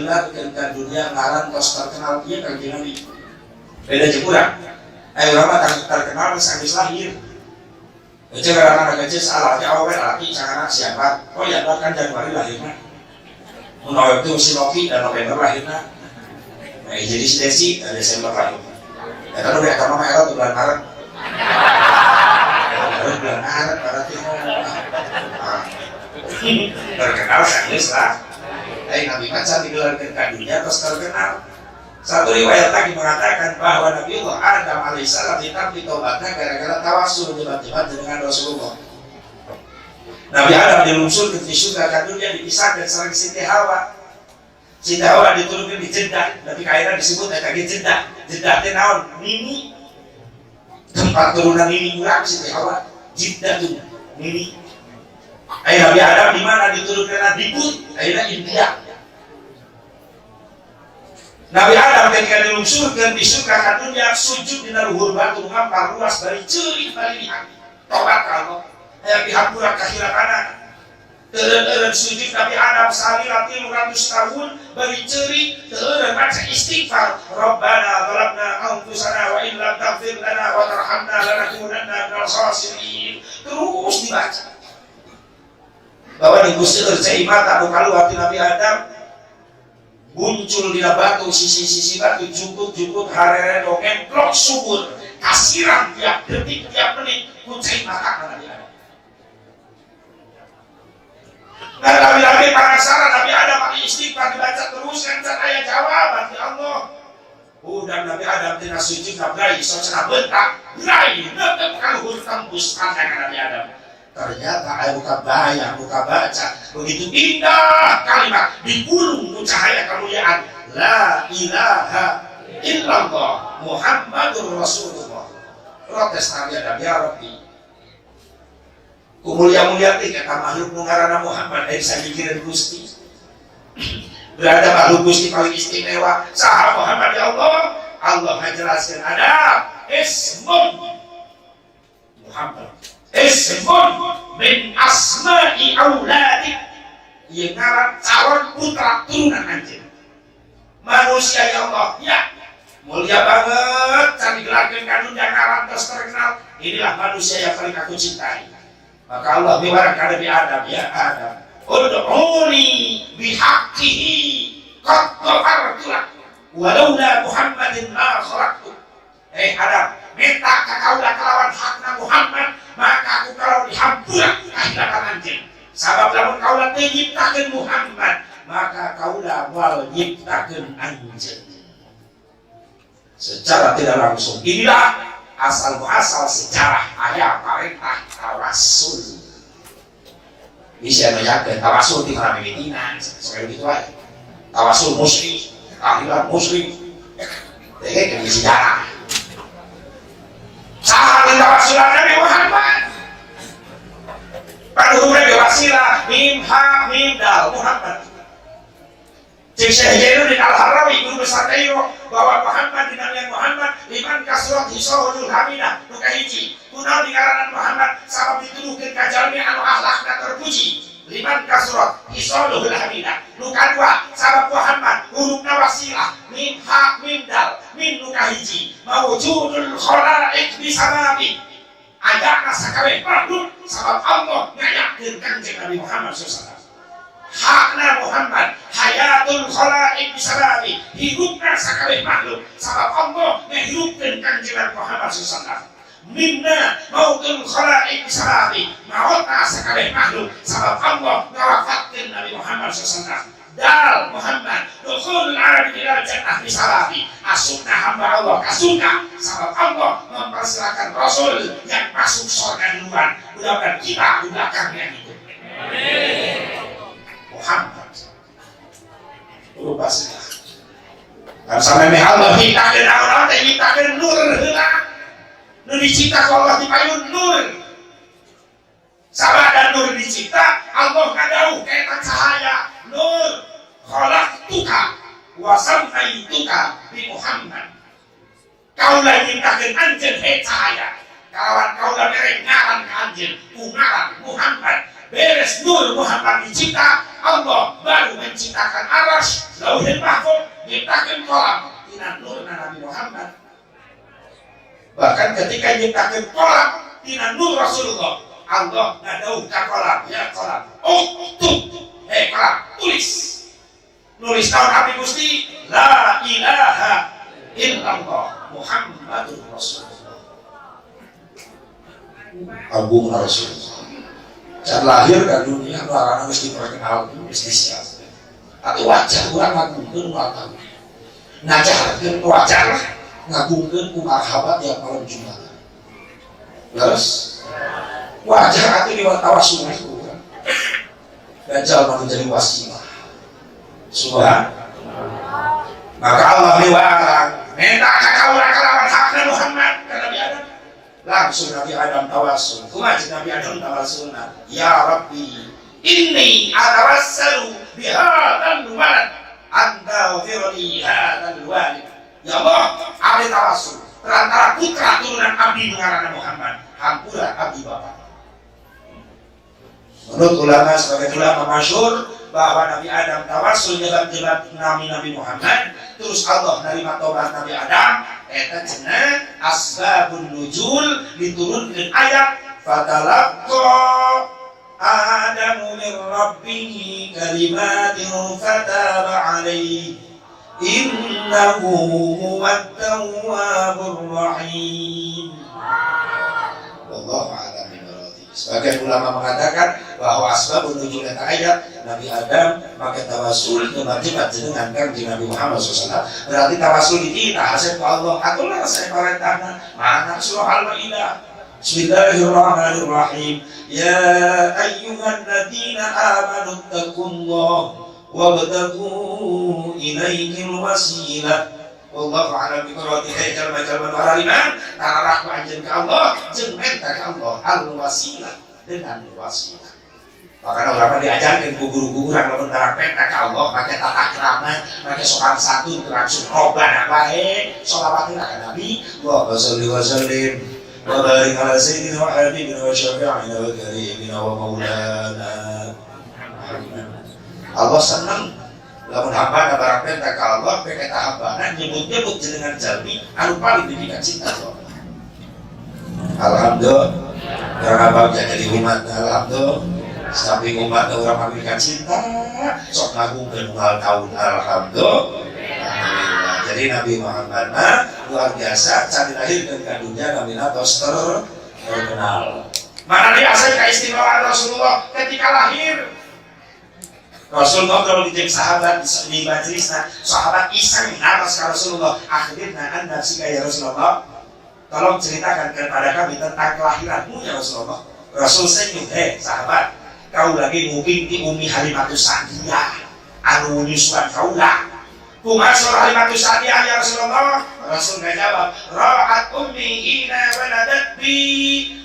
Digelarkeun ka dunia ngaran tos terkenal ieu Kanjeng Nabi. Beda jeung urang. Ayo, urang mah terkenal geus geus lahir. Ece ngaranna anak kecil salah teh awewe laki cangana siapa? Oh ya, kan Januari lahirna. Mun awewe teh si Novi dan November lahirna. Nah, jadi si Desi dan Desember lahirna. Eta nu eta mah era bulan Maret. Era bulan Maret berarti ah. Terkenal sageus lah. Eh, Nabi mah can digelarkeun ka dunia terus terkenal. Satu riwayat lagi mengatakan bahwa Nabiullah Adam alaihissalam ditampi tobatnya gara-gara tawasul tiba-tiba dengan Rasulullah. Nabi Adam dilungsur ke surga ke dunia, dipisahkan sareng Siti Hawa. Siti Hawa diturunkan di Jeddah, tapi kayaknya disebut eta ge Jeddah. Jeddah teh naon? Nini. Tempat turunan nini urang Siti Hawa. Jeddah tuh nini. Ayo, Nabi Adam di mana diturunkan? Di Bud, ayeuna India. Nabi Adam ketika dilungsurkan di surga ke dunia, sujud di luhur batu ngampar luas bari ceurik bari lihat. Tobat ka Allah. Hayang dihampura kahilapana. Teureun-eureun sujud Nabi Adam salila 300 tahun bari ceurik, teureun baca istighfar. Rabbana zalamna anfusana wa in lam taghfir lana wa tarhamna lanakunanna minal khasirin. Terus dibaca. Bahwa di Gusti cai mata nu kaluar ti Nabi Adam muncul di batu, sisi-sisi batu jukut-jukut harere dongeng subur kasiran tiap detik, tiap menit ku cai mata Nabi Adam. Nah, Nabi penasaran, Nabi Adam pakai istighfar dibaca terus kan can aya jawaban di Allah. Udah Nabi Adam tina sujud brai so cenah bentak brai netep kaluhur tembus pandangan Nabi Adam. Ternyata air buka bayang, buka baca, begitu indah kalimat digulung ku cahaya kemuliaan la ilaha illallah Muhammadur Rasulullah. Protes Nabi Adam, ya Rabbi, kumulia-mulia teh kata makhluk nu ngaranna Muhammad, aya bisa mikirin Gusti berada makhluk Gusti paling istimewa saha Muhammad, ya Allah? Allah ngajelaskeun, ada ismun Muhammad, ismun min asma'i auladik, ieu ngaran calon putra turunan anjeun manusia. Ya Allah, ya mulia banget can digelarkeun ka dunia ngaran terus terkenal, inilah manusia yang paling aku cintai. Maka Allah biwarang ka Nabi Adam, ya Adam, ud'uni bihaqqihi qad ghafartu lak walaula Muhammadin ma khalaqtu. Eh Adam, minta ka kaula kalawan hakna Muhammad, maka aku kalau dihampura kahilapan anjeun, sabab lamun kaula teu nyiptakeun Muhammad, maka kaula moal nyiptakeun anjeun. Secara tidak langsung inilah asal muasal sejarah aya parentah tawasul. Bisa meyakinkan tawasul di mana mimitina sekali gitu aja tawasul musyrik, tahlilan musyrik. Ini kan sejarah saha tawasulan Nabi Muhammad. Paduhurna ge wasilah mim ha mim dal Muhammad. Cek Syekh Jainuddin Al-Harawi, guru besar Kairo, bahwa Muhammad dinamian Muhammad liman kasurat hisolul hamidah. Nu kahiji, kunaon dingaranan Muhammad? Sabab dituduhkeun ka jalmi anu akhlakna terpuji, liman kasurat hisolul hamidah. Nu kadua, sabab Muhammad hurufna wasilah mim ha mim dal. Mim nu kahiji, mawjudul khalaik bisababi, ayana sakabeh makhluk sabab Allah ngayakeun Kanjeng Nabi Muhammad SAW. Hakna Muhammad, hayatul khalaik bisababi, hidupna sakabeh makhluk sabab Allah ngahidupkeun Kanjeng Nabi Muhammad SAW. Mimna, mautul khalaik bisababi, mautna sakabeh makhluk sabab Allah ngawafatkeun Nabi Muhammad SAW. Dal Muhammad, dukhulul arabi ila jannah bisababi, asupna hamba Allah ka surga sabab Allah mempersilahkan Rasul yang masuk surga duluan. Mudah-mudahan kita di belakangnya itu. Muhammad huruf wasilah kan sampai Allah nyiptakeun naon-naon teh nyiptakeun nur heula. Nu dicipta ku Allah dipayun nur. Sabada nur dicipta, Allah ngadauh ka eta cahaya nur, khalaqtuka wa sammaituka bi Muhammad. Kaula nyiptakeun anjeun, he cahaya, kalawan kaula mere ngaran ka anjeun ku ngaran Muhammad. Beres Nur Muhammad dicipta, Allah baru menciptakan Arsy, Lauhil Mahfuz, nyiptakeun kolam tina nur Nabi Muhammad. Bahkan ketika nyiptakeun kolam tina nur Rasulullah, Allah ngadauh ka kolam, "Ya kolam, uktub, hei kolam, tulis." Nulis naon, Abdi Gusti? La ilaha illallah Muhammadur Rasulullah. Agung Rasulullah. Can lahir ke dunia, ngaranna geus diperkenalkeun, geus disiapkeun. Atuh wajar urang ngagungkeun ulang tahun. Ngajarkeun wajar lah ngagungkeun ku marhaban tiap malam Jumat. Terus wajar atuh diwatawasul ku urang. Dajjal mah jadi wasilah. Subhan. Maka Allah miwarang minta ka kaula kalawan hakna Muhammad ka Nabi Adam. Langsung Nabi Adam tawasul. Kumaha Nabi Adam tawasulna? "Ya Rabbi, inni atawassalu bihadzal walad an taghfir li hadzal walid." Ya Allah, abdi tawasul perantara putra turunan abdi ngaranna Muhammad, hampura abdi bapak. Menurut ulama, sebagai ulama masyhur, bahwa Nabi Adam tawasul nyebab-nyebab nami Nabi Muhammad, terus Allah nerima tobat Nabi Adam. Eta cenah asbabun nuzul diturunkan ayat fatalaqqa Adamu min rabbih kalimatin fataba alaihi innahu huwat tawwabur rahim. Wallahu a'lam. Sebagian ulama mengatakan bahwa asbabun nuzul eta ayat Nabi Adam make tawasul nyebat-nyebat jenengan Kanjeng Nabi Muhammad SAW. Berarti tawasul di kita hasib Allah atulah saya parentahna mana surah Al-Maidah. Bismillahirrahmanirrahim. Ya ayyuhalladzina amanu taqullah wabtaghu ilaihil wasilah. Wallahu a'lam bi muradihi. Jalma-jalma nu arariman tararah ku anjeun ka Allah jeung menta ka Allah al wasilah dengan wasilah. Bahkan ulama diajarkan ku guru-guru lamun barang menta ka Allah make tata krama, make sopan santun, langsung robana bae sholawat ka Nabi. Wa shalli wa sallim wa barik ala sayyidina wa habibina wa syafi'ina wa karimina wa maulana Muhammad. Allah senang lamun hamba barang minta ka Allah pek eta hambana nyebut-nyebut jenengan jalmi anu paling dipika cinta ku Allah. Alhamdulillah urang abang jadi umat, alhamdulillah. Samping umat urang pamikan cinta sok ngagungkeun unggal tahun, alhamdulillah. Jadi Nabi Muhammad mah luar biasa, can dilahirkeun ka dunia namina tos terkenal. Mana diasai keistimewaan Rasulullah ketika lahir. Rasul ngobrol di jeung sahabat di majelisna, sahabat iseng naros ka Rasulullah, "Akhbirna an nafsika ya Rasulullah." Tolong ceritakan kepada kami tentang kelahiranmu ya Rasulullah. Rasul senyum, "Hei sahabat, kau lagi nguping ti Umi Halimatus Sa'diyah anu nyusuan kaula." Kumaha surah Halimatus Sa'diyah ya Rasulullah? Rasul ngajawab, "Ra'at ummi hina waladat bi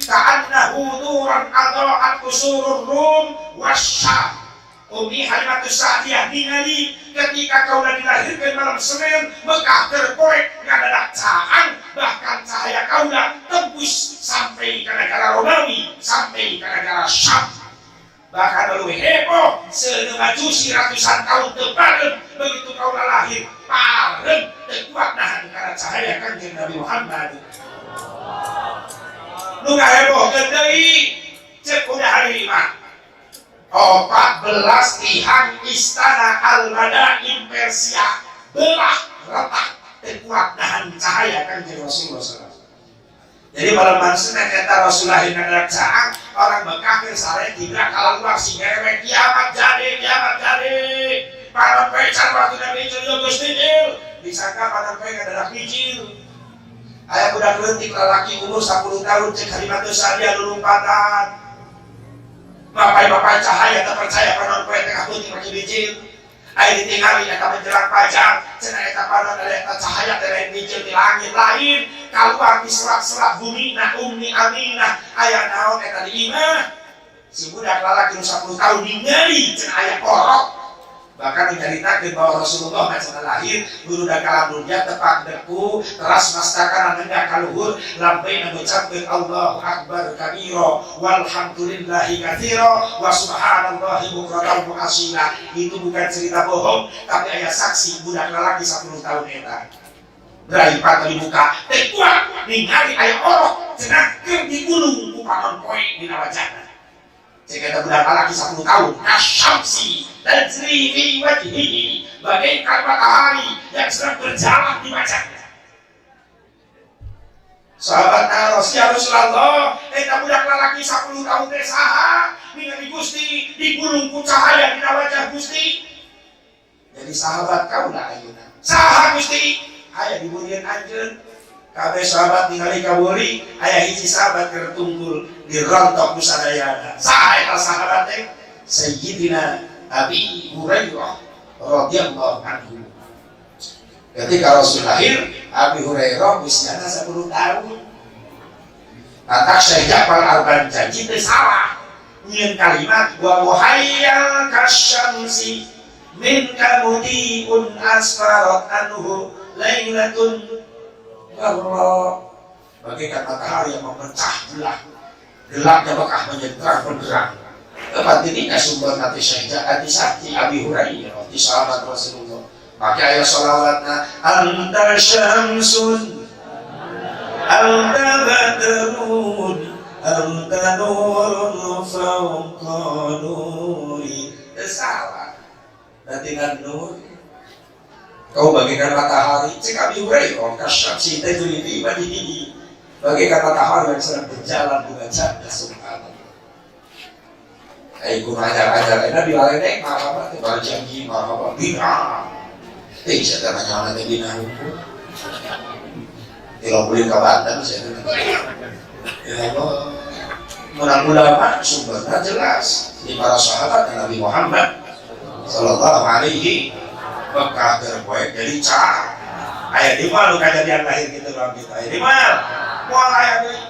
ka'annahu nuran adaa'at qusurur rum wasyam." Umi Halimatus Sa'diyah ningali ketika kaula dilahirkan malam Senin, Mekah terpoek ngadadak caang, bahkan cahaya kaula tembus sampai ke negara Romawi, sampai ke negara Syam. Bahkan lebih heboh seuneu Majusi ratusan tahun teparem, begitu kaula lahir parem teu kuat nahan karena cahaya Kanjeng Nabi Muhammad. Nu ngahebohkeun deui, cek udah hari lima 14 tihang istana Al-Madain Persia belah retak teu kuat nahan cahaya Kanjeng Rasulullah SAW. Jadi malam Senin eta Rasulullah ngadadak caang, orang Mekah keur sare tibra keluar si ngerewek, "Kiamat jadi, kiamat jadi." Panon poe can waktu Nabi bijil geus bijil, disangka panon poe ngadadak bijil. Aya budak leutik lalaki umur 10 tahun, cek Halimatus Sa'diyah lulumpatan. Bapak-bapak cahaya terpercaya panon poe tengah peuting lagi bijil. Aya ditingali eta menjelang fajar, cenah eta panon eta cahaya teh lain bijil di langit, lain keluar di selat-selat bumi na Ummi Aminah. Aya naon eta di imah? Si budak lalaki nu 10 tahun ningali cenah aya orok. Bahkan diceritakan bahwa Rasulullah macam lahir guru da kalam dunia tepak deku teras mastakan nenggak kaluhur lampai mengucapkan Allahu Akbar kabiro walhamdulillahi katsiro wa subhanallahi bukratan wa asila. Itu bukan cerita bohong, tapi ayah saksi budak lelaki 10 tahun eta. Berai patah dibuka, teu kuat ningali aya orok cenah keur digulung ku panon poe dina wajahna. Cek eta budak lelaki 10 tahun, kasyamsi tajri fi wajhihi, bagaikan matahari yang sedang berjalan di wajahnya. Sahabat naros, ya Rasulullah, eta budak lelaki 10 tahun teh saha? Ningali Gusti digulung ku cahaya dina wajah Gusti. Jadi sahabat kaula ayeuna. Saha Gusti? Aya diburian anjeun. Kabeh sahabat ningali kaburi, aya hiji sahabat keur tunggul dirontok ku sadayana. Saha eta sahabat teh? Sayyidina Abi Hurairah radhiyallahu anhu. Ketika Rasul lahir, Abi Hurairah usianya 10 tahun. Matak Syekh Ja'far Al-Banjari teh salah. Nyieun kalimat wa muhayyal kasyamsi minka mudiun asfarat anhu lailatun gharra. Bagaikan matahari yang memecah belah gelapnya Mekah menjadi terang benderang. Tempat ini sumber nanti Syekh Ja'far Sakti Abi Hurairah di sahabat Rasulullah. Maka ayat sholawatna anta syamsun anta badrun anta nurun fawqa nuri. Salah. Nanti kan nur kau bagaikan matahari. Cek Abi Hurairah kasyamsi tajri fi wajhihi, bagaikan matahari yang sedang berjalan di wajahnya. Subhanallah. Ai kudu ajar-ajar enak dilaledek marhaba teh barjanji marhaba bina. Eh saya tanya teh bina hukum. Tilok ka Banten saya teh. Ya Allah. Menang ulama sumbernya jelas di para sahabat dan Nabi Muhammad sallallahu alaihi Mekah keur jadi cah. Aya di mana nu kajadian lahir gitu dalam kita. Aya di mana? Moal aya deui.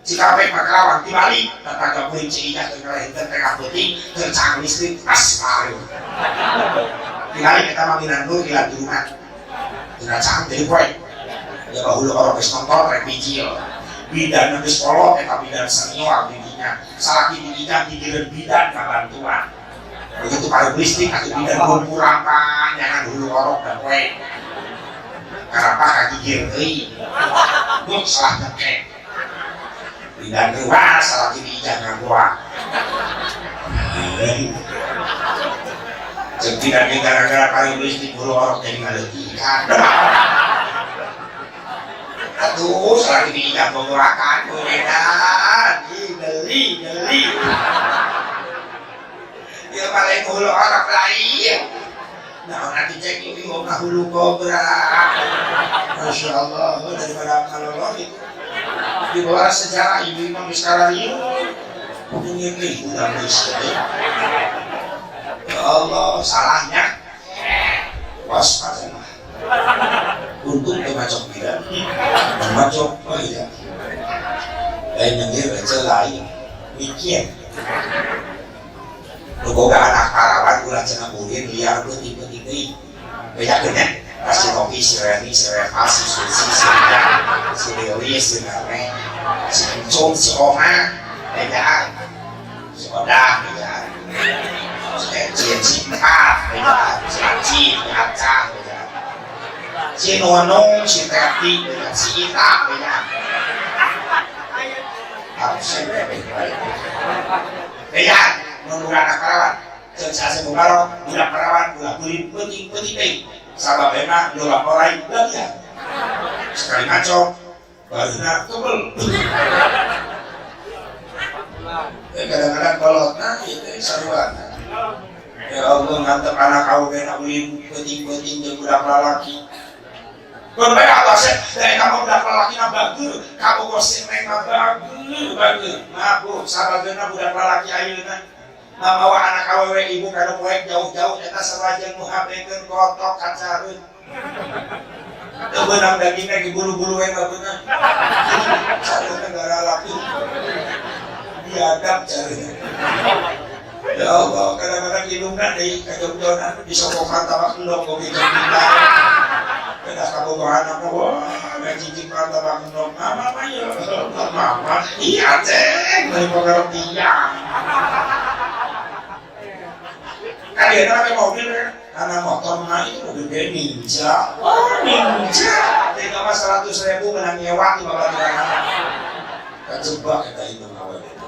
Cikampek mah Karawang di Bali, tetangga kuring Ci Ijah teu ngalahirkeun tengah peuting, keur cang listrik pas pareum. Tingali eta mah minan nur ila rumah. Dina cang jadi poe. Ya bahulu orang geus nonton rek bijil. Bidan geus kolot eta bidan senior didinya. Salaki didinya gigireun bidan ka bantuan. Begitu pareum listrik atuh bidan lumpur apa nyangan hulu orok dan poe. Karapa kagigir deui. Buk salah nyekek. Bidan ruas salaki diijah ngagoa. Cek bidan ge gara-gara pareum listrik hulu orok jadi ngaleutikan. Atuh salaki diijah gogorakan edan. Ih geli geli. Dia paling hulu orok lain. Nah, nanti cek ini omah hulu kobra. Masya Allah, daripada kalau itu di bawah sejarah ibu imam sekarang ini ini udah listrik. Ya Allah, salahnya waspada. Untung teu macok bidan. Macok, oh iya. Lain nyengir aja lain. Mikir. Nu boga anak parawan ulah cenah ulin liar peuting-peuting deui. Bejakeun nya. Si Robi, si Reni, si Reva, si Susi, si Ria, si Lilis, si Nere, si Encung, si Oma, bejaan. Si Odah, bejaan. Si Ecin, si Empat, bejaan. Si Aci, si Aca, bejaan. Si Nonong, si Teti, bejaan. Si Ita, bejaan. Absen, bejaan. Nunggu anak parawan. Ceuk si Asep Mubarok, budak parawan, ulah ulin peuting-peuting deui. Sabab enak nolak orai lagi sekali ngacok barunya kebel. Ya, kadang-kadang kolot nah itu sarua. Ya Allah, ngantep anak kau kena ulin peuting-peuting jeung budak lalaki. Berbeda Allah sih, dari kamu budak lalaki na bager, kamu gosip neng mah bager, bager. Maaf bu, sabageuna budak lalaki ayeuna mamawa anak awewe ibu kanu poek jauh-jauh eta sarua jeung nu habekeun kotok kacareun. Teu beunang dagingna di bulu-bulu we mah beunang. Careunna gara laki. Biadab careunna. Ya Allah, kadang-kadang hidungna deui kajogjonan disokok martabak endog kopi kita. Kada kabogohan anak wah, ngacicik martabak endog. Mama mah ya, mama. Iya ceng, dari pengaruh dia. Kan dia pakai mobil kan? Karena motor mah itu mobil kayak Ninja. Wah, Ninja. Tiga mas 100.000 menang nyewa di bawah tangan. Kejebak kita itu ngawet itu.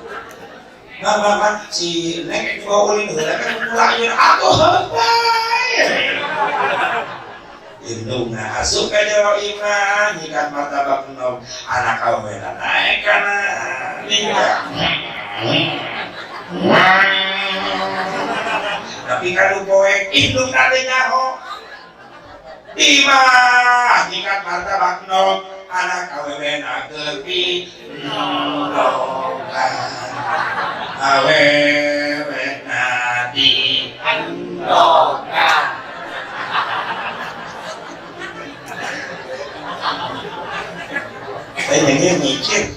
Nah, mama si Neng bawa ulin heula kan mulai aku heupai. Indungna asup ka jero imah nyikat martabak endog anak awena naek kana Ninja. Tapi kanu poek indungna teh nyaho. Imah nyikat martabak endog anak awena keur pindogan. Awewena di endogan. Saya nyanyi mikir.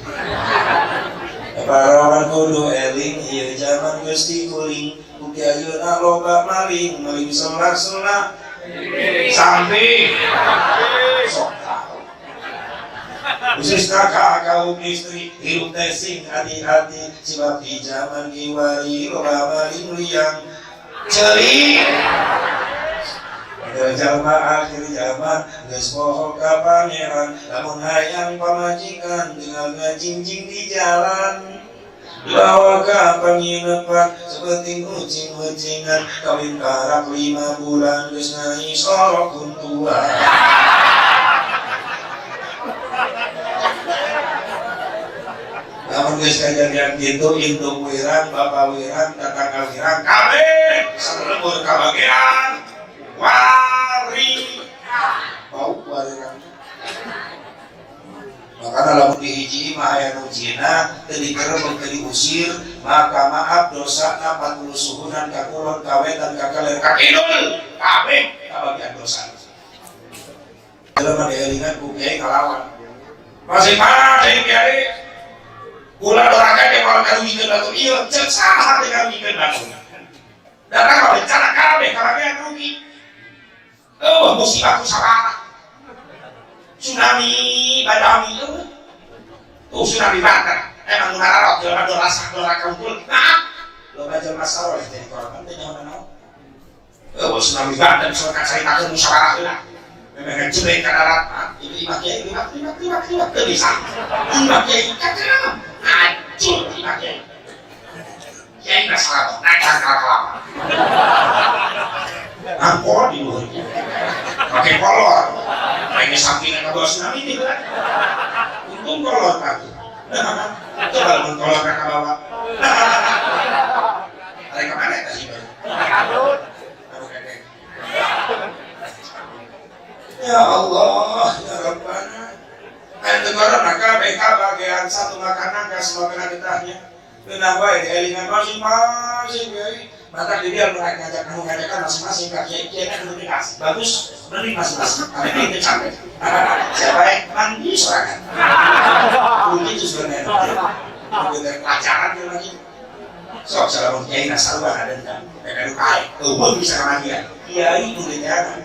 Parawan kudu eling ieu zaman geus diguling bukti ayeuna loba maling maling selah-selah samping sok tahu. Khususna ka kaum istri hirup teh sing hati-hati sebab di zaman kiwari loba maling liang ceuli. Jalma akhir zaman geus poho ka pangeran lamun hayang pamajikan tinggal ngajingjing di jalan dibawa ka penginapan seperti kucing-kucingan kawin karak 5 bulan geus ngaisorok kuntuan. Lamun geus kajadian kitu indung wirang bapak wirang tetangga wirang kabeh salembur kabagean wari bau warirang. Makana lamun dihiji mah aya nu zina teu dikerebek teu diusir maka maaf dosana 40 suhunan ka kulon ka wetan ka kaler ka kidul kabeh kabagian dosa. Jelema dielingan ku kiai kalawan masing-masing kiai kula doraka ge moal karugikeun batur ieu ceuk saha teh karugikeun batur datang ka bencana kabeh kabagian rugi. Oh, musibah ku sabaraha. Tsunami, badami, tuh tsunami Banten. Emang nu ngararot jelema dorasa doraka unggul. Maaf, loba jelema saroleh jadi korban teh nyaho naon. Oh, tsunami Banten sok kacaritakeun nu sabaraha heula. Memang ngejebek ka darat, maaf, ieu imah kiai liwat liwat liwat liwat teu bisa. Imah kiai kakeun, hancur imah kiai. Kiai mah salah, naik kalapa. Angkor di luhur. Pakai kolor. Pengen samping ke bawah tsunami ini kan. Untung kolor pagi. Coba lamun kolor ke bawah. Ada kemana tadi? Ya Allah, ya Rabbana. Ayo teguran maka BK bagian satu makanan ke semua kena getahnya. Benah bae dielingan masing-masing kiai. Mata di dia ngajak kamu ngajakan masing-masing kaki kiai kiai kan kudu dikasih. Bagus, beri masing-masing. Tapi itu capek. Siapa yang mandi sorangan? Begitu sebenarnya. Begitu pelajaran dia lagi. Sok salamun kiai nasaruan ada dendam. Mereka nu kae, eueuh bisa kamandian. Kiai kudu jangan.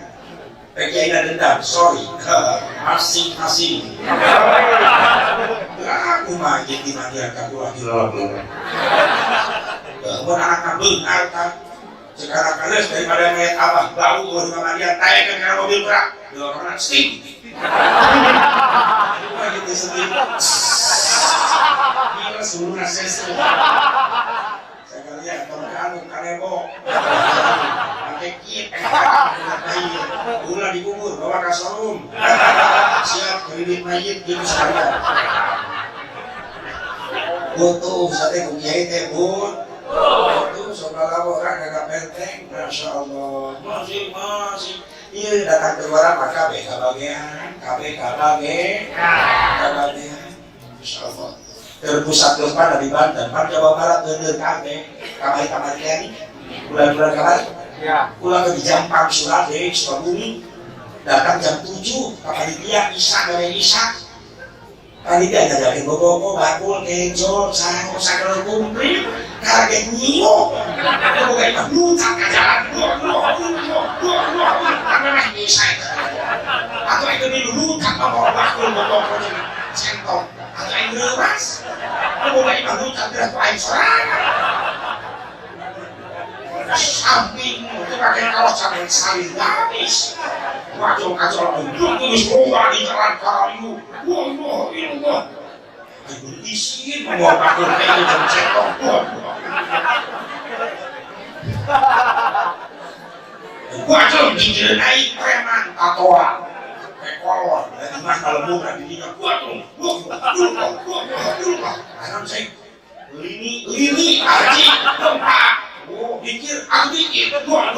Kiai na dendam, sorry. Masing-masing. Aku mah jadi mandian ka kula dilolong-lolong. Mun anak beunghar kan. Sekarang kales daripada ngeliat abah bau di mandian taekeun kana mobil berak. Dua orang steam. Wah gitu steam. Gila seluruh nasi. Sekalian tong anu karebo. Pakai kit. Ulah dikubur bawa ke showroom. Siap kredit mayit gitu sekalian. Butuh sate ku kiai teh bun. Butuh saudara orang kagak penteng, masya Allah. Masih masih. Iya datang ke luar maka kabeh kabagean, kabeh kabagean, kabagean. Masya Allah. Terpusat gempa dari Banten, pan Jawa Barat geudeut kabeh. Kamari-kamari teh bulan-bulan kamari. Ya. Ulah ke di Jampang Surade, Sukabumi. Datang jam 7, ka panitia isya dari isya. Panitia ngajakin bobogo, bakul, kejo, sarang, sagala kumpul. Kaget nyiok. Nu boga imah luncat ka jalan. Dua dua dua dua dua. Karena meh bisa. Atau aing milu luncat mah bakul botong centong. Atau aing reuras. Nu boga imah luncat geura ku aing sorangan. Samping itu pakai kaos sampai salin habis. Wajah kacau duduk geus boga di jalan karayu. Wah, ilmu. Aing isin mau bakul teh jeung centong. Wajah dijieun aing preman tatoan. Kolor, dari mana kalau murah di dinya. Wah, wah, aram sing lini lini aji gempa. Oh, dikir, aku dikir. Wah,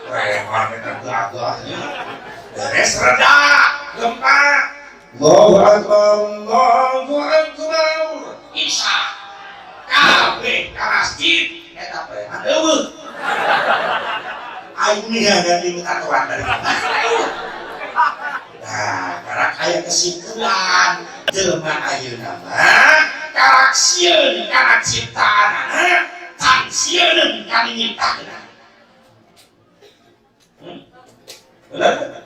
preman eta gagahnya. Beres reda gempa. Allahu akbar, Allahu akbar. Isya. Kabeh ka masjid eta preman eueuh. Aing niaga di tatoan dari mana? Nah, karena aya kesimpulan jelema ayeuna mah karak sieun kana ciptaanana, can sieun kana nyiptakeunana. Bener?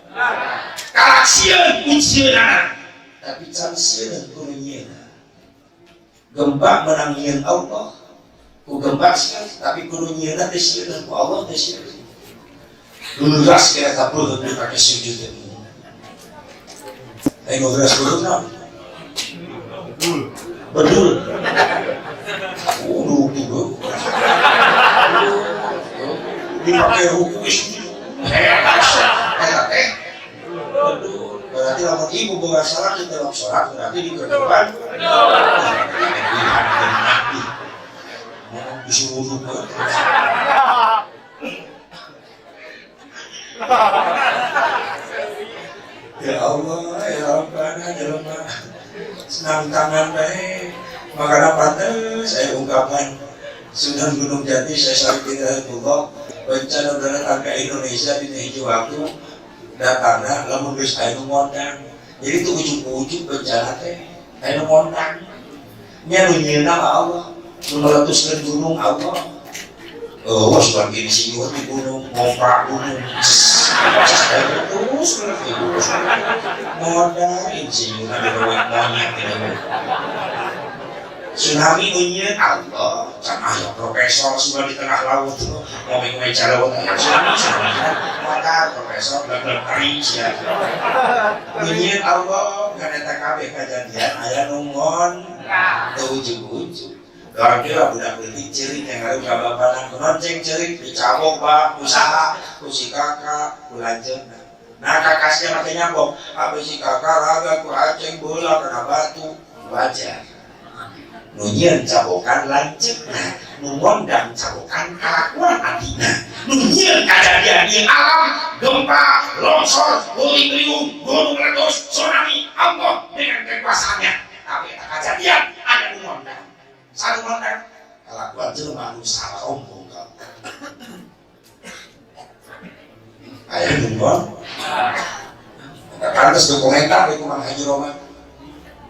Karak sieun ku sieunana, tapi can sieun ku nu nyieunna. Gempa menang nyieun Allah, ku gempa sieun, tapi ku nu nyieunna teh sieun ku Allah teh sieun. Luras kira kabul pakai sujud. Ayo geras dulu naon? Bedul. Oh, dulu. Dipakai ruku sujud. Eta teh. Bedul. Berarti lamun ibu boga salat di dalam sholat berarti di kedepan. Ngomong disuruh terus. Ya Allah, ya Rabbana, jelema senang tangan bae. Makana pantes saya ungkapkan Sunan Gunung Jati saya Syarif Hidayatullah bencana datang ke Indonesia di hiji waktu datangna lamun geus aya nu ngondang. Jadi itu ujug-ujug bencana teh aya nu ngondang. Nya nu nyieunna mah Allah, nu meletuskeun gunung Allah. Oh, sugan gini sih di gunung, ngomprak gunung, terus terus modal insinyur ada monyet tidak. Tsunami nyieun Allah, can aya profesor sudah di tengah laut ngomong-ngomong cara laut tsunami tsunami modal profesor belak teri sia. Nyieun Allah kan eta kabeh kajadian aya nu ngon teu ujug-ujug. Orang kira budak leutik ceurik yang ngaruh ka bapana kunonceng ceurik dicabok pak usaha ku si kakak ku lanceukna. Nah kakasnya make nyambok, apa si kakak raga ku aceng bola kana batu wajar. Nu nyieun cabokan lanceukna, nu ngondang cabokan kalakuan adina. Nu nyieun kajadian di alam gempa, longsor, puting beliung, gunung meletus, tsunami, Allah dengan kekuasaannya. Tapi eta kajadian ada nu ngondang. Satu ngondang kelakuan jelema anu salah ombong kamu. Aya nu ngondang. Pantes dokumenter ieu Mang Haji Roma.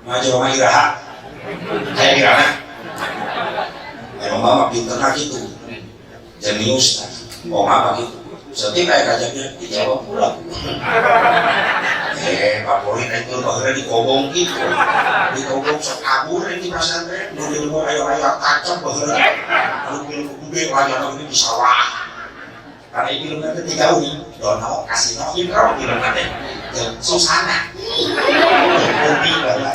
Mang Haji Roma iraha. Aya iraha. Roma mah pinterna kitu. Jenius tah. Oma mah kitu. Setiap aya kajadian dijawab pulang. Favorit itu baheula dikobong gitu. Dikobong sok kabur di pasantren, nu di luar aya-aya tajam baheula. Anu film gede layar ini di sawah. Karena ini filmnya teh tiga uni, Dono, Kasino, Indro filmnya teh. Jeung Susana. Bumi baheula.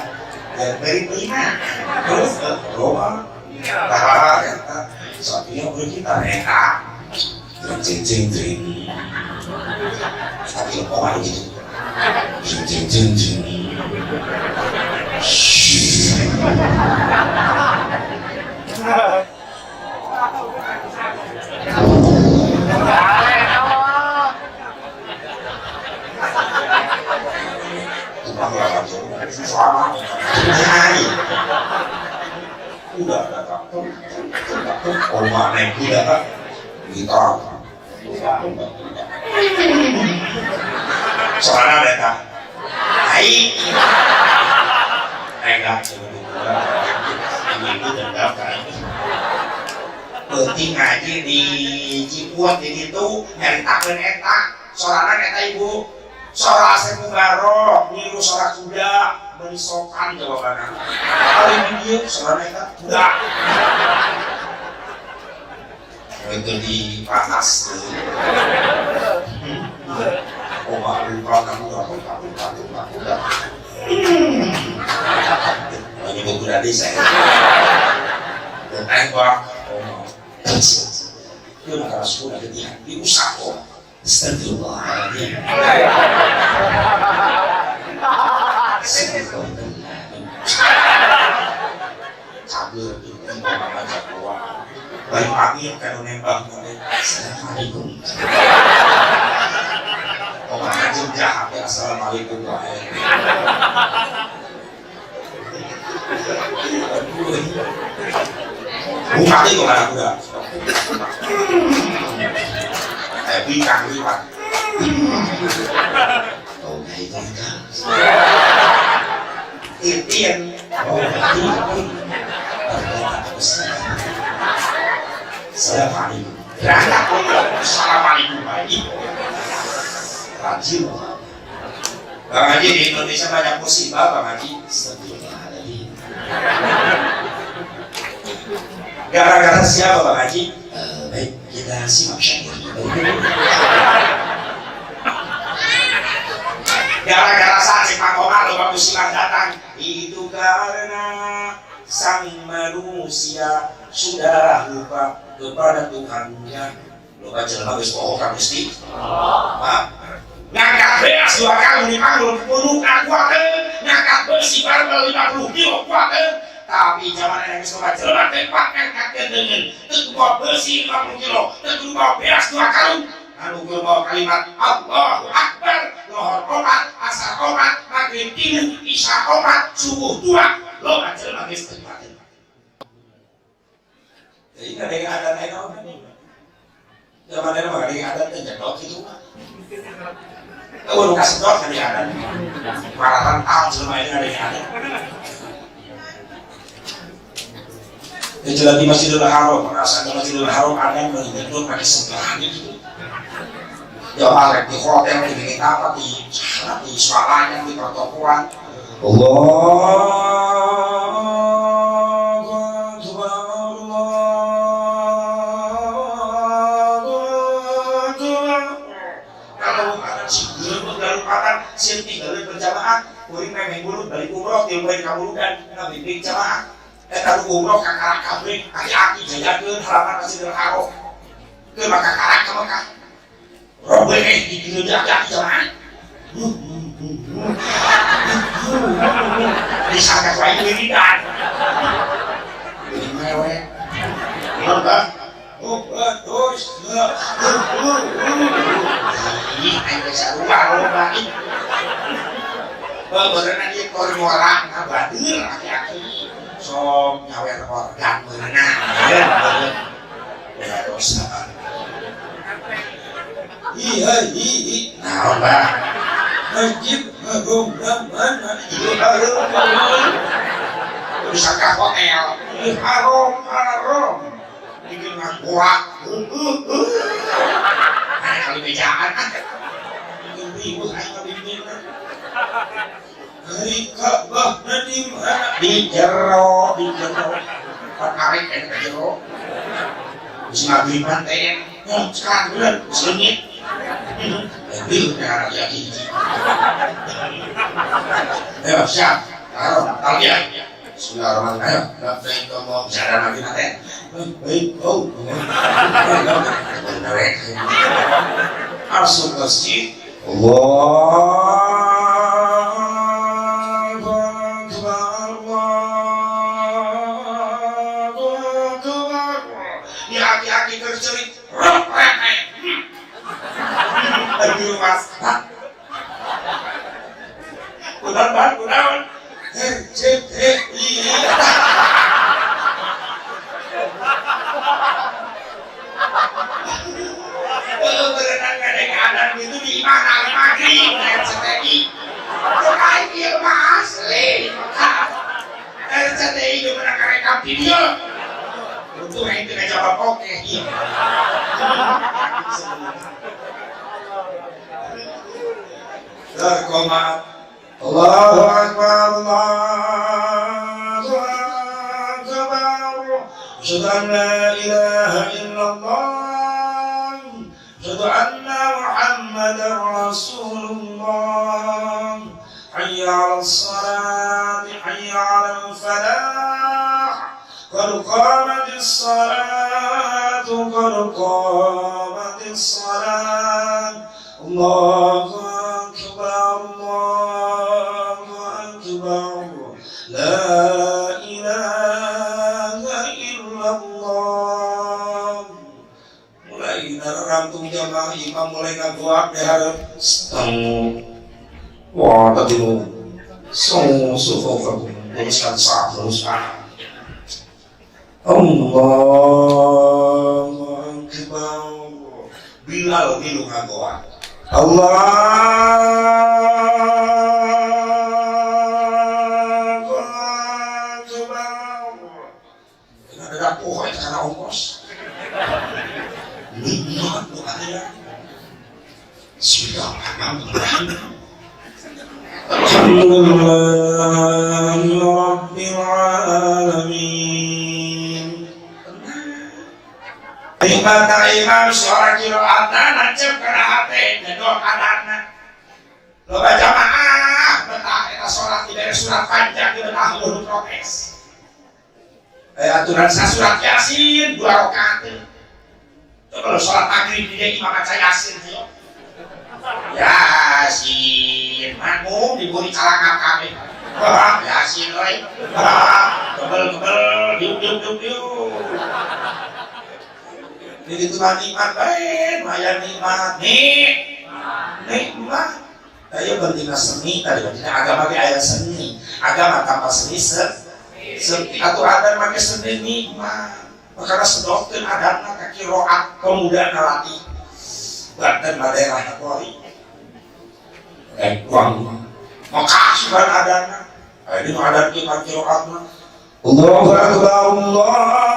Jeung Meri Prima. Terus Roma. Tah eta. Sapinya boleh kita eta. Jeng jeng jeng. Tapi kok gitu. Jeng jeng jeng jeng. Udah datang, oma naik kuda kan, gitar, soalnya ada naik, naik dah, ibu-ibu dendam kan. Penting ngaji di Ciput di ditu nyaritakeun eta sorangan eta ibu sora Asep Mubarok niru sora kuda meuni sopan jawabanna ari di dieu sorana eta kuda itu di panas oh lupa kamu kuda menyebut kuda desa ya tembak itu nak keras kuda ketihan diusap kok astagfirullahaladzim cager itu mama jagoan baik pamit kalau nembak assalamualaikum oh anjing jahat ya assalamualaikum wae buka itu anak kuda bingkang liwat oh itin oh assalamualaikum assalamualaikum rajin Bang Haji di Indonesia banyak musibah Bang Haji. Gara-gara siapa Bang Haji? Baik, kita simak syair. Gara-gara saat si Pak Komar loba musibah datang itu karena sang manusia sudah lupa kepada Tuhannya. Loba jelema geus poho ka Gusti. Maaf. Ngangkat beas 2 kali di panggung kudu kuateun, ngangkat besi barbel 50 kilo kuateun, tapi zaman yang geus loba jelema teh ngangkatkeun deungeun teu bawa besi 50 kilo, teu kudu bawa beas 2 karung, anu kudu bawa kalimat Allahu Akbar, lohor 4, asar 4, maghrib 3, isya 4, subuh 2, loba jelema geus teu kuateun. Jadi ada yang ada naon? Zaman ini mah ada yang ada teh jedot kitu mah. Oh, lu kasih dot kan ada. Malah rental selama ini ada yang ada. Yang di Masjidil Haram, merasa di Masjidil Haram ada yang menyedot pakai sebelah gitu. Ya balik di hotel, di bikin apa, di sana, di swalayan, di pertokoan. Allah tinggalin berjamaah, kuring memeng mulut balik umroh, tilu balik kamuludan, ngabimbing jamaah. Eta nu umroh ka karak kabeh, aki-aki jajakeun halaman Masjidil Haram. Keur maka karak ka Mekah. Robeh digileun aki-aki jamaah. Disangka ku aing wiridan. Mewek. Naon bah? Oh, terus. Ih, aing geus sarua loba ih. Beureunan ieu keur ngora ngabadeul aki-aki. Sok nyawer organ beureunan. Ulah dosa. Iya, iya, naon bah? Masjid Agung mana? Disangka hotel. Haram, haram. Bikin ngakuak. Ada kali bejaan. Bikin ribut aing ngabimbing. Hari Ka'bah di mana? Di jero, di jero. Patarik kan ke jero. Bisa ngagriban teh. Sekarang bulan selengit. Ambil dengan hati-hati. Ayo siap. Taruh, talbiah. Bismillahirrahmanirrahim. Labbaik Allah. Bicara lagi nanti. Labbaik Allah. Masuk masjid. Allahu Akbar, Allahu Akbar. Ya aki-aki kercerit. Rok rek. Aduh mas. Kunaon ban kunaon. RCTI. Berenang kadang-kadang itu di mana maghrib RCTI. Kok ieu mah asli. RCTI itu menang rekam video. Untung aing teu ngajawab oke. Iya. Komat. Allahu akbar, Allahu akbar. Asyhadu an la ilaha illallah. Asyhadu anna Muhammadar Rasulullah. Hayya 'alas salat, hayya 'alal falah. Qad qamatis salat, qad qamatis salat. Allahu akbar, Allahu akbar. La ilaha illallah. Mulai nararantung jamaah imam mulai ngaguak di hareup. Steng. Wah, tadi nu song sufufakum luruskan saf, luruskan. Allahu akbar. Bilal milu ngagoak. Allahu akbar. Ada poho itu karena ongkos. Nikmat nu aya. Bismillahirrahmanirrahim. Alhamdulillahi rabbil alamin. Nikmat imam suara kiroatna nancep kana hate jedok adatna. Loba jamaah betah eta salat dibere surat panjang di betah leuweung protes. Aturan surat Yasin 2 rakaat. Coba salat maghrib di imam maca Yasin yo. Yasin manggung diburi calangap kabeh. Yasin euy. Kebel-kebel diuk diuk diuk diuk. Jadi itu mah nikmat bae, lumayan nikmat. Nih, nikmat. Ayo pentingna seni tadi, pentingna agama ge aya seni. Agama tanpa seni sepi. Atuh adan make seni nikmat. Makana sedokkeun adanna ka kiroat pemuda nalatih. Banten mah daerah Kori. Uang maka sugan adanna. Ini mah adan kieu pan kiroatna. Allahu akbar, Allahu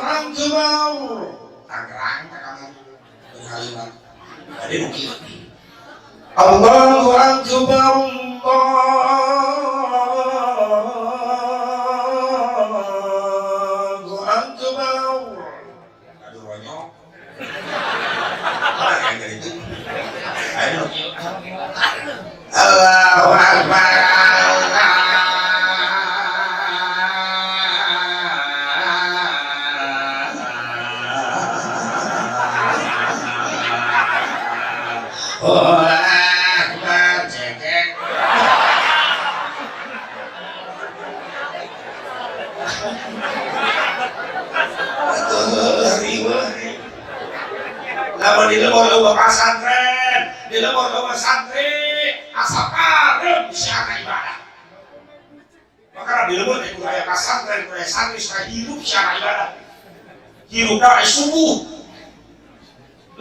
akbar. Tangerang ka kamari kalimat. Jadi nu kieu. Allahu akbar, Allahu akbar. Aduh ronyok. Apa yang dari itu? Ayo nu kieu. Allahu akbar. Akbar cekek. Atuh riweuh. Lamun di lembur eueuh pasantren, di lembur eueuh santri, asa parem siana ibadah. Makana di lembur teh kudu aya pasantren, kudu aya santri supaya hirup siana ibadah. Hirupna subuh.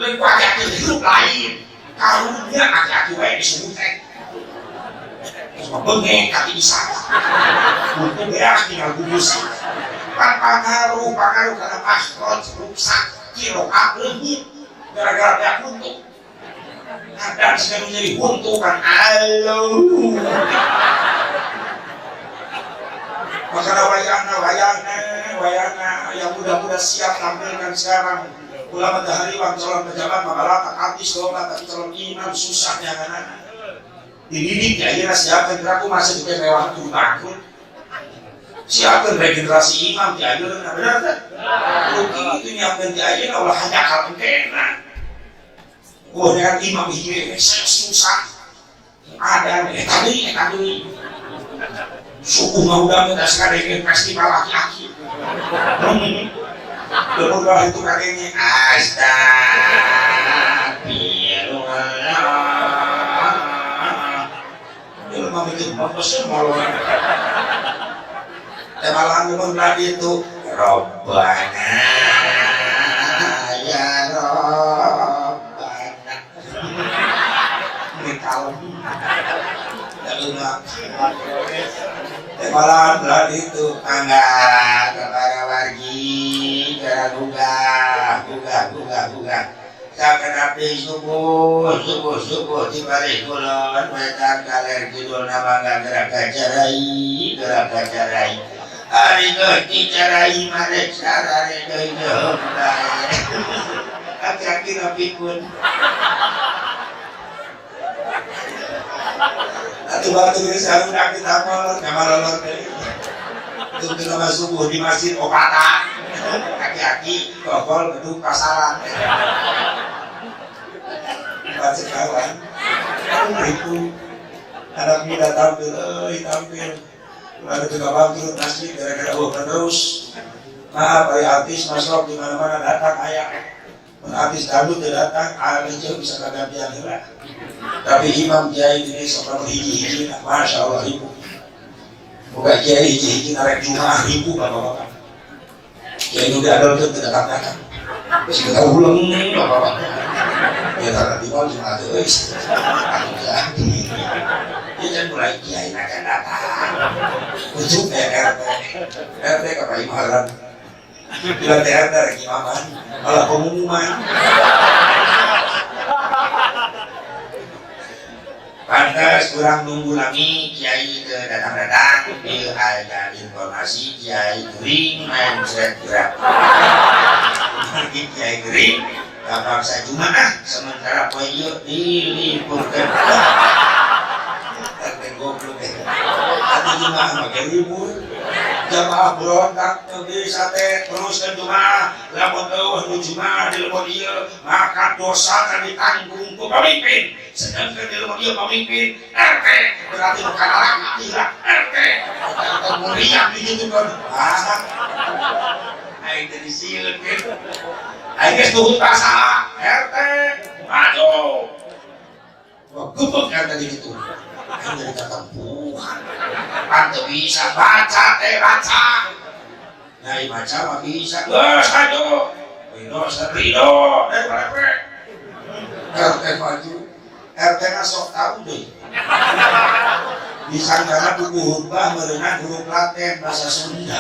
Lain ku aki-aki hirup lain. Karunya aki-aki wae disebut teh. Cuma bengek kaki bisa. Untung beak tinggal gugus. Pan pangaruh karena makhraj rusak kiroat leungit gara-gara beak huntu. Ngadan siga nu nyeri huntu kan alo. Makana wayahna yang muda-muda siap tampilkan sekarang. Ulama dahariwang calon pejabat mabalata artis loba tapi calon imam susah nyanganan. Dididik ya ayeuna siapkeun aku masih juga mewah kudu bangkrut. Siapkeun regenerasi imam ti ayeuna bener teh? Kudu kitu nyiapkeun ti ayeuna ulah hanjakal engkena. Oh dengan imam ieu susah. Ada eta deui eta deui. Suku ngahudang teh sakadenge festival aki-aki. Lemudah itu kakeknya astagfirullah. Dia lemah bikin pempesnya malu. Malahan lemun lagi itu Robbana ya Robbana. Ini kalem. Ya benar. Malah itu mangga ke para wargi cara gugah gugah gugah gugah sakedapi subuh subuh subuh di balik kulon wetan kaler kidul mangga gerak kacarai gerak kacarai ari geus dicarai marek sarare deui deuk bae aki-aki rapikun atuh batu geus sarudak kita molor kamalolor deui tunggu nama subuh di masjid opatan aki-aki kokol gedung pasaran empat sekawan ribu anak muda tampil, tampil lalu juga bangkrut masjid gara-gara penerus. Maaf, ada artis masuk di mana-mana datang ayah artis dangdut tidak datang, artis jauh bisa kegantian heula. Tapi imam kiai di desa kalau hiji-hiji, masya Allah ribu. Bukan kiai hiji-hiji narek jumaah ribu bapak-bapak. Kiai nu diadolkeun teu datang-datang. Geus kita ulang bapak-bapak. Ya karena di mal jumaah teh euy. Atuh jadi. Dia kan mulai kiai akan datang. Ujung RT. RT ke Pak Imaran. Bilang teh RT rek imaman, malah pengumuman. Pantes kurang nunggu lagi kiai ke datang-datang dia ada informasi kiai gering mindset gerak. Pergi kiai gering kapaksa jumaah sementara poe ieu diliburkeun. RT goblok ya. Atuh jumaah mah libur. Jamaah berontak teu bisa teh teruskeun jumaah lamun eueuh nu jumaah di lembur ieu maka dosa kan ditanggung ku pemimpin sedangkan di lembur ieu pemimpin RT berarti nu kana laki RT atau muriang di ditu kan ah aing teh disieun kitu aing geus nuhun pasala RT maju wah gebek RT di ditu aing jadi katempuhan pan teu bisa baca teh baca nyai baca mah bisa geus maju ridho ridho daripada pe RT maju RT na sok tau deui disangkana buku khutbah meureunan huruf Latin bahasa Sunda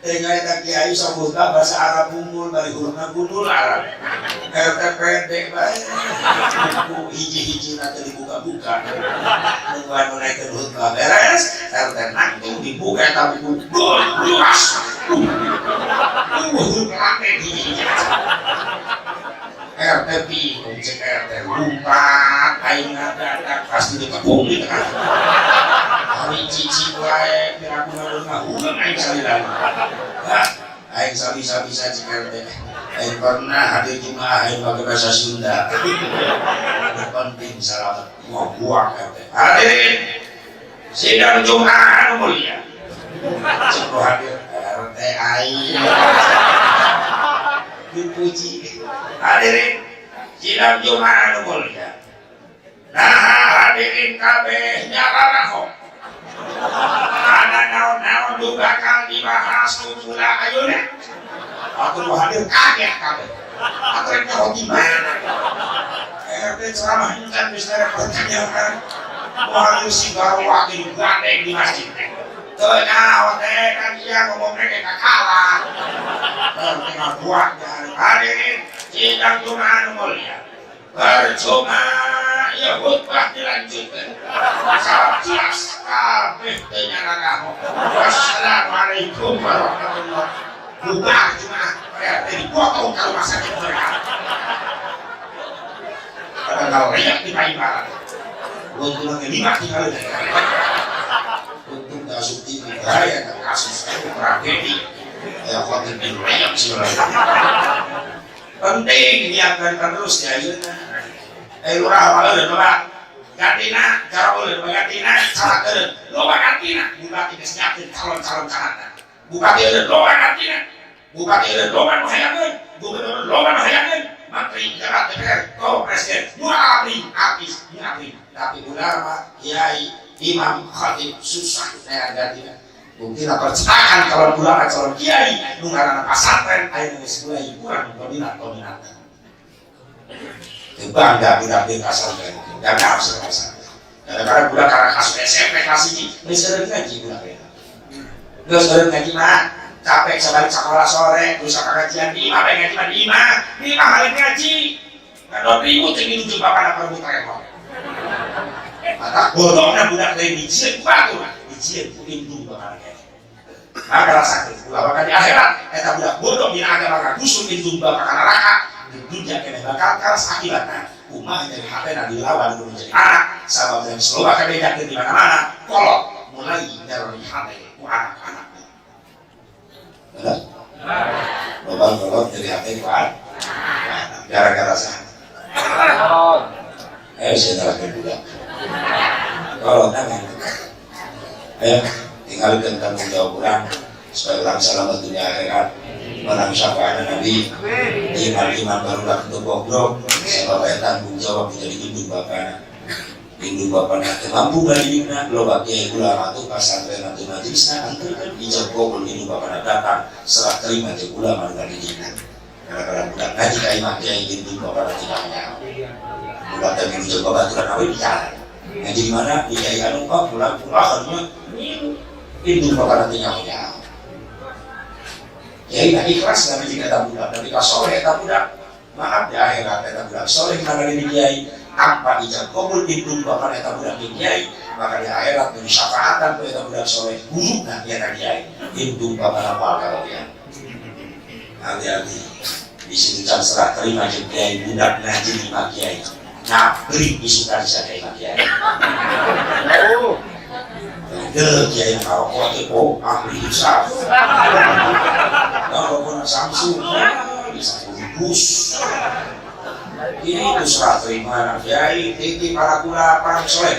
teh nyaeta kiai sok khutbah bahasa Arab unggul bari hurufna gundul Arab RT pendek bae buku hiji-hiji na teu dibuka-buka nungguan nu naikeun khutbah beres RT nangtung dibuka eta buku luas huruf Latin hiji-hiji RT bingung cek RT lumpat aing ngadadak pasti dikepung di tengah hari cici wae piraku ngahuleng aing salila hah aing sabisa-bisa cek RT aing pernah hadir jumaah aing pakai bahasa Sunda penting salamet mau buang RT hadirin sidang jumaah anu mulia cek hadir RT aing dipuji hadirin sidang jumaah anu mulia nah hadirin kabeh nyararaho ada naon-naon nu bakal dibahas nu pula ayeuna atuh nu hadir kaget kabeh atuh rek nyaho di mana RT ceramah encan geus pertanyaan nu hadir si garwa di gandeng di masjid teu nyaho teh kan dia ngomongna ge kakalah RT ngabuat hadirin sidang jumaah anu mulia percuma ya khutbah dilanjutkan sabab jelas kabeh teu nyararaho wassalamualaikum warahmatullahi bubar jumaah RT dipotong ka rumah sakit mereka padahal riak di Paibaran untung lagi 5 tinggal untung gak asup TV bahaya kasus tragedi ya khotib di riak sebenarnya penting niatkan terus ya ayeuna lurah mah loba gantina cara eureun gantina camat eureun loba gantina bupati geus nyiapkeun calon-calon camatna bupati eureun loba gantina bupati eureun loba nu hayangeun gubernur loba nu hayangeun menteri jabat DPR ko presiden nu abri artis nu abri tapi ulama kiai imam khatib susah neangan gantina buktina percetakan calon ulama calon kiai nu ngaranna pasantren aya geus mulai kurang dominat-dominat teu bangga budak di pasantren gagal pesantren Kadang-kadang budak karena kasus SMP kelas 1 geus eureun ngaji budak eta. Geus eureun ngaji mah capek sabalik sekolah sore, geus pengajian di imah, ngaji mah di imah, di imah lain ngaji. Ngadon ribut jeung nuju bapana perebut remote. Mata bodohna budak teh dijieun ku batur, dijieun ku indung bapana keneh. Maka rasakeun ulah bakal di akhirat eta budak bodoh dina agama ngagusur indung bapa ka neraka, di dunia keneh bakal karas akibatna. Kumaha nyeri hatena dilawan kudu jadi anak, sabab dan loba kabejakeun di mana-mana, kolot mulai nyeri hate ku anak-anaknya. Benar? Loba kolot nyeri hate ku anak. Gara-gara saha? Ayo saya nyalahkan budak. Kolot tangan. Ayo tinggalkan tanggung jawab orang supaya orang selamat dunia akhirat, menang syafaat Nabi, iman-iman barulah untuk goblok sebab aya tanggung jawab menjadi indung bapana. Indung bapana teu mampu ngadidikna. Loba kiai ulama tuh pasantren atau majelisna anterkeun ijab kabul, indung bapana datang serah terima jeung ulama nu ngadidikna. Gara-gara budak ngaji ka imah kiai, indung bapana tinggal nyaho. Budak teh milu jeung babaturan awe di jalan. Ngaji di mana? Di kiai anu. Oh, pulang pulang akhirnya milu, indung bapana teh nyaho nyaho. Kiai nah ikhlas ngaji eta budak dan ka soleh eta budak. Maaf, di akhirat eta budak soleh mana di kiai tanpa ijab kabul indung bapana eta budak di kiai, maka di akhirat di syafaatan ku eta budak soleh guruna eta kiai, indung bapana moal kabagian. Hati-hati di sini, can serah terima jeung kiai, budak ngaji di imah kiai ngabri isukan sa ka imah kiai. Deh, kiai ngarokok teh, oh, ahli hisab. Ngarokok Samsung, bisa bungkus. Ini itu serah terima anak kiai, titip para kula parang soleh.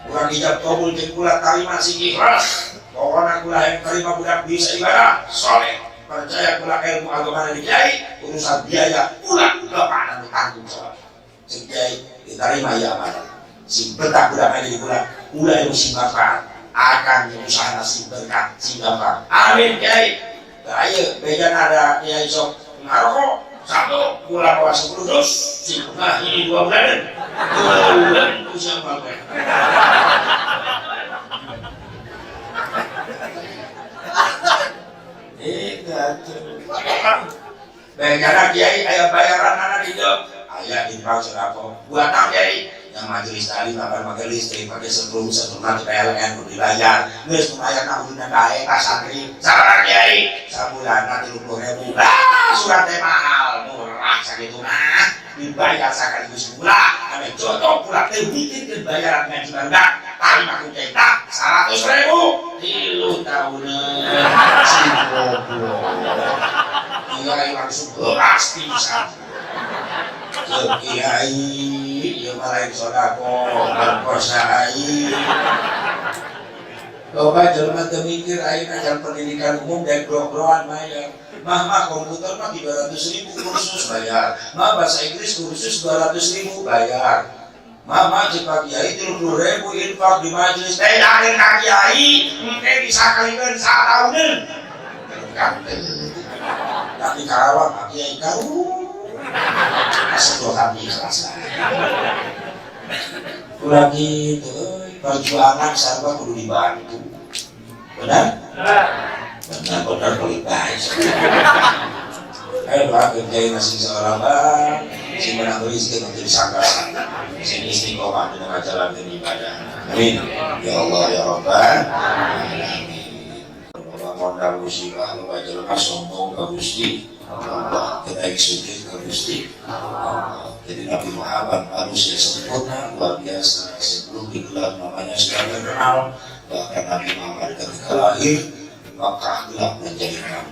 Urang ijab kabul jeung kula tarima sing ikhlas. Pokoknya kula yang terima budak bisa ibadah, soleh. Percaya kula ilmu agama dari kiai, urusan biaya kula bapak anu tanggung jawab. Sing kiai diterima ya amanah. Sing betah budak aja di kula, kula yang sing manfaat akan usaha sing berkah sing gampang. Amin kiai. Ayo, bejan ada kiai sok ngarokok satu kula bawa 10 dus sing nah ini 2 bulan 2 bulan usia bapak. Itu Bejana kiai aya bayaran anak di aya infak sedekah. Buat naon kiai? Yang majelis tadi makan pakai listrik, pakai setrum, setrum nanti PLN kudu dibayar. Geus lumayan mah kuduna bae ka santri. Sabaraha kiai? Sabulan 30.000. Ah, surat teh mahal, murah sakitu mah. Dibayar sekaligus pula. Ame cocok pula teh mikirkeun bayaran ngaji barudak. Tarima ku kiai tak 100.000. 3 tahunan. Si goblok. Kiai langsung beras pisan. Kiai, ieu mah lain sedekah, merkosa aing. Loba jelema teu mikir ayeuna jam pendidikan umum dan grog-groan bayar. Mah mah komputer mah 300.000 kursus bayar. Mah bahasa Inggris kursus 200.000 bayar. Mah mah ceuk Pak Kiai 30.000 infak di majelis. Teh dareun ka kiai, engke disakalikeun satauneun. Tapi Karawang Pak Kiai karu. Sedotan ikhlas lah. Ulah gitu, euy, perjuangan sarua kudu dibantu. Benar? Benar, benar pelit bae. Ayo doakeun kiai sing saurabang, sing menang rezeki untuk disangka-sangka, sing istiqomah dina ngajalankeun ibadah. Amin. Ya Allah ya Rabbal alamin. Loba modal musibah, loba jelema sombong ka Gusti Allah, teu naik sujud ka Gusti Allah. Jadi Nabi Muhammad manusia sempurna luar biasa, sebelum digelar namanya sudah terkenal. Bahkan Nabi Muhammad ketika lahir Makkah gelap menjadi terang.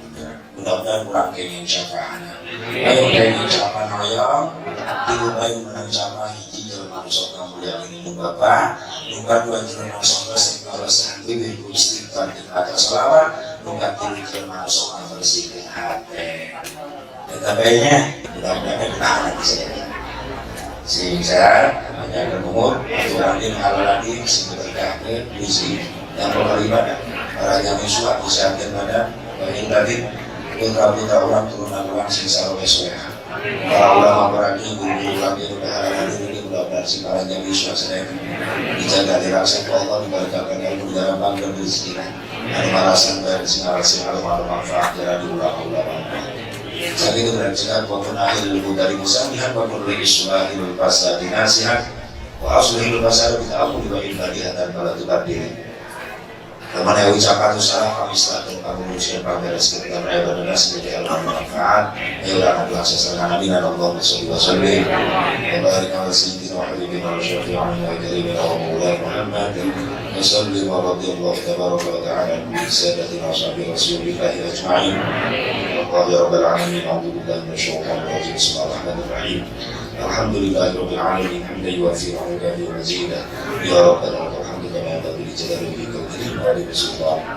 Mudah-mudahan kurang kenging syafaatnya. Ayo kenging syafaat hoyong tilu bayu menang syafaat. Hiji jelema nu sok ngamuliakeun indung bapa, nu kadua jelema nu sok resep ngalesan wiwih ku istighfar jeung maca selawat, nu katilu jelema nu sok ngabersihkeun hate. Eta bae nya, mudah-mudahan kita bisa jadi sing sehat, panjang umur, urang din halal din, sing diberkahkeun rezeki yang beribadah, para yang suat disehatkeun badan, baik batin, putra-putra orang turunan orang sing sarowe soleha, para ulama, para kiai, guru-guru lagi udah harapan ini mudah-mudahan. Umurna sing panjang yuswa sadaya, dijaga dirasa ku Allah, diberkahkan ilmu, digampangkeun rezekina, anu marasan bayar sing arasing anu manfaat jara di ulama-ulama. Sakitu dan cekap wa kun akhir dari musamihan wa kun li islahil fasadi nasihat wa aslihil fasada bi ta'ammuli wa ibadihatan fala tubaddil. Mana yang ucapan usaha kami setelah kami luruskan pameres kita ibadah sebagai ilmu manfaat. Ya udah nabi sesuai nabi dan Allah sholli wa sallim wa barik ala sayyidina wa habibina wa syafi'ina wa karimina wa maulana Muhammad wa sallim wa radhiyallahu tabaraka wa ta'ala an kulli sadatina wa sahbihi rasulillahi ajma'in. Allah ya rabbal alamin. A'udzu billahi minasyaitonir rajim. Bismillahirrahmanirrahim. Alhamdulillahi rabbil alamin hamdan yuwafi ni'amahu wa mazidah. Ya rabbana lakal hamdu kama yanbaghi li jalali wajhika al-karim wa 'azimi sultanik.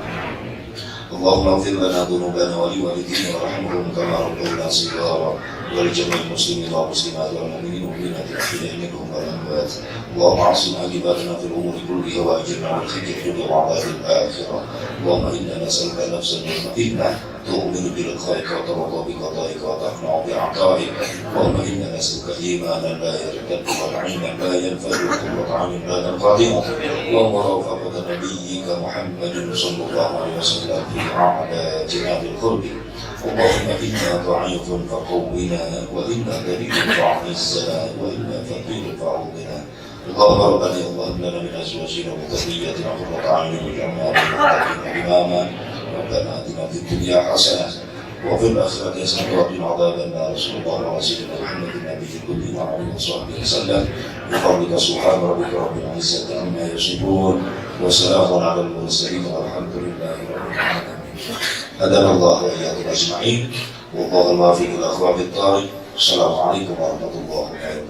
اللهم اغفر لنا ذنوبنا ولوالدينا وارحمهم كما ربونا صغارا ولجميع المسلمين والمسلمات والمؤمنين والمؤمنات الأحياء منهم والأموات. اللهم احسن عاقبتنا في الأمور كلها وأجرنا من خزي الدنيا وعذاب الآخرة. اللهم إنا نسألك نفسا مطمئنة تؤمن بلقائك وترضى بقضائك وتقنع بعطائك. اللهم إنا نسألك إيمانا لا يرتد ونعيما لا ينفد وقرة عين لا تنقطع. اللهم رافقة نبيك محمد صلى الله عليه وسلم في أعلى جنان الخلد. اللهم إنا ضعيف فقونا، وإنا ذليل فأعزنا، وإنا فقير فأغننا. اللهم ربنا اللهم لنا من أزواجنا وذرياتنا قرة أعين واجعلنا للمتقين إماما. ربنا آتنا في الدنيا حسنة وفي الآخرة حسنة وقنا عذاب النار. صلى الله على سيدنا محمد النبي الأمي وعلى آله وصحبه وسلم. بفضلك. سبحان ربك رب العزة عما يصفون وسلام على المرسلين والحمد لله رب العالمين. هدانا الله وإياكم أجمعين والله الموفق إلى أقوم الطريق. السلام عليكم ورحمة الله وبركاته.